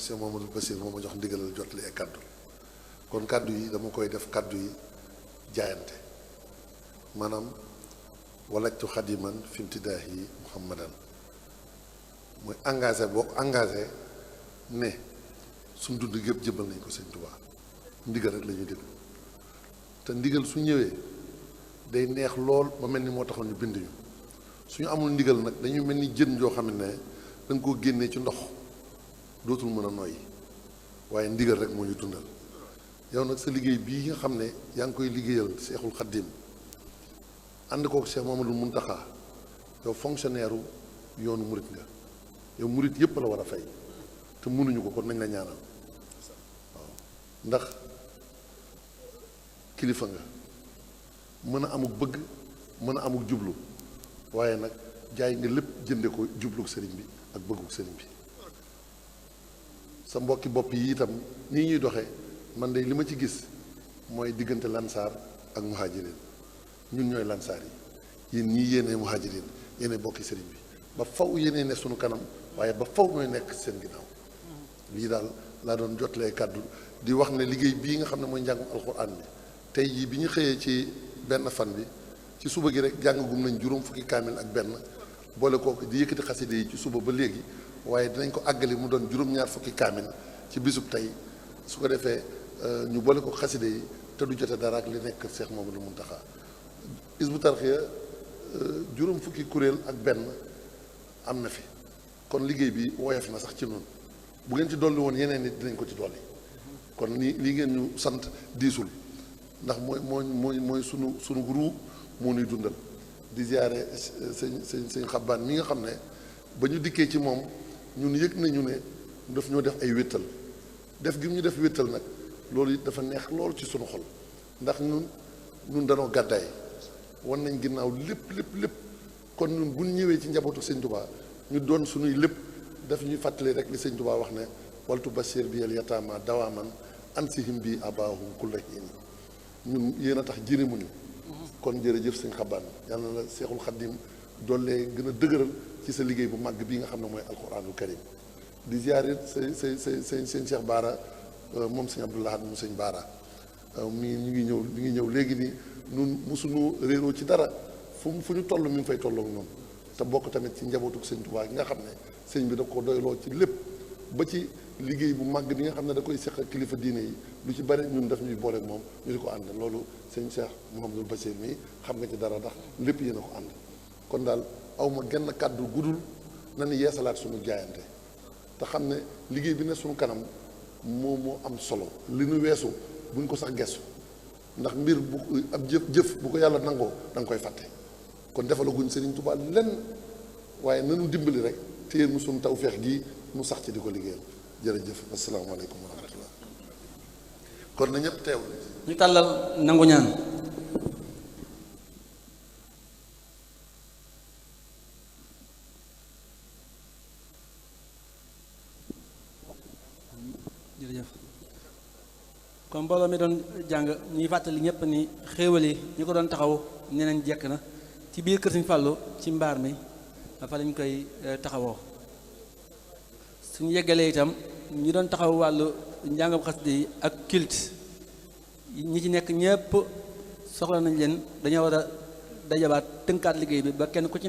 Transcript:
Cheikh Mamadou Bassir moo ma jox ndigalal jotali ay kaddu kon kaddu yi dama koy def kaddu yi jaayante maanaam walajtu xadiman fi imtidaahi muhammadan mooy engagé ne suñ dund gépp jëbal nañ ko sëñ Tuubaa ndigal rek la ñuy déglu te ndigal su ñëwee day neex lool ba mel ni moo taxoon ñu bind ñu suñu amul ndigal nag dañuy mel ni jën joo xam ne da nga koo génnee ci ndox dootul mën a noyyi waaye ndigal rek moo ñu dundal yow nag sa liggéey bii nga xam ne yaa ngi koy liggéeyal Seexul Xaddim ànd kook Cheikh Mamadou Muntaxa yow fonctionnaire yoonu murit nga yow murit yépp la war a fay te mënuñu ko kon nañ la ñaanal waaw ndax kilifa nga mën a amuk bëgg mën a amuk jublu waaye nag jaay nga lépp jënde ko jubluk sëriñ bi ak bëgguk sëriñ bi sa mbokki bopp yi itam nii ñuy doxee man de li ma ci gis mooy diggante lansaar ak muhajirin ñun ñooy lansaar yi yéen ñii yéenee muhajirin yéenee bokki sëriñ bi ba faw yéenee ne sunu kanam waaye ba faw nooy nekk seen ginnaaw lii daal laa doon jotlee kàddu di wax ne liggéey bii nga xam ne mooy njàngum alxuraan bi tey jii bi ñu xëyee ci benn fan bi ci suba gi rek jàngagum nañ juróom fukki kaamil ak benn boole kooku di yëkkati xaside yi ci suba ba léegi waaye dinañ ko àggali mu doon juróom-ñaar fukki kaamil ci bisub tey su ko defee ñu boole ko xaside yi te du jote dara ak li nekk Cheikh Mamadou Muntaxa Hizbut Tarqiyyah juróom fukki kuréel ak benn am na fi kon liggéey bi woyof na sax ci noonu bu ngeen ci dolli woon yeneen nit dinañ ko ci dolli kon lii ngeen ñu sant diisul ndax mooy sunu ruu moo nuy dundal di ziare sëñ xabbaan mi nga xam ne ba ñu dikkee ci moom ñun yëg nañu ne daf ñoo def ay wéttal def gi ñu def wéttal nag loolu it dafa neex lool ci sunu xol ndax ñun danoo gàddaay wan nañ ginnaaw lépp kon ñun bu ñu ñëwee ci njabootu sëñ Tuubaa ñu doon suñuy lépp daf ñuy fàttali rek li sëñ Tuubaa wax ne waltu bashir bi al yataama dawaaman ansihim bi abaahum kulla hiin ñun yéen a tax jirimuñu kon jërëjëf sëñ xabbaan yàlla na la Seexul Xaddim doole gën a dëgëral ci sa liggéey bu màgg bii nga xam ne mooy alquranul karim di ziarit sëñ Cheikh Baara moom sëñ Abdou Lahad mu sëñ Baara mi ñu ngi ñëw léegi nii nun mosuñu réeroo ci dara fu ñu toll mi ngi fay tolloog noonu te bokk tamit ci njabootuk sëñ Tuubaa gi nga xam ne sëñ bi da ko doyloo ci lépp ba ci liggéey bu màgg bi nga xam ne da koy seq ak kilifa diine yi lu ci bari ñun daf ñuy boole ak moom ñu di ko ànd loolu sëñ Cheikh Mouhamadul Bachir mi xam nga ci dara ndax lépp yéen a ko ànd kon daal awma genn kàddu gudul na ni yeesalaat suñu jaayante te xam ne liggéey bi ne suñu kanam moo am solo li nu weesu buñ ko sax gestu ndax mbir bu ab jëf bu ko yàlla nangoo da nga koy fàtte kon defalaguñ Sëriñ Tuubaa lenn waaye nanu dimbali rek téye mu suñu tawfeex gii mu sax ci di ko liggéeyal jërëjëf asalaamaaleykum wa rahmatullah kon na ñëpp teew ñu tàllal nangu ñaan jërëjëf kon mbooloo mi doon jàng ñuy fàttali ñëpp ni xéewal yi ñu ko doon taxaw nee nañ jekk na ci biir kër Sëñ Fàllu ci mbaar mi fa lañ koy taxawoo suñu yeggalee itam ñi doon taxaw wàllu njàngam xasida yi ak culte ñi ci nekk ñëpp soxla nañ leen dañoo war a dajabaat tënkaat liggéey bi ba kenn ku ci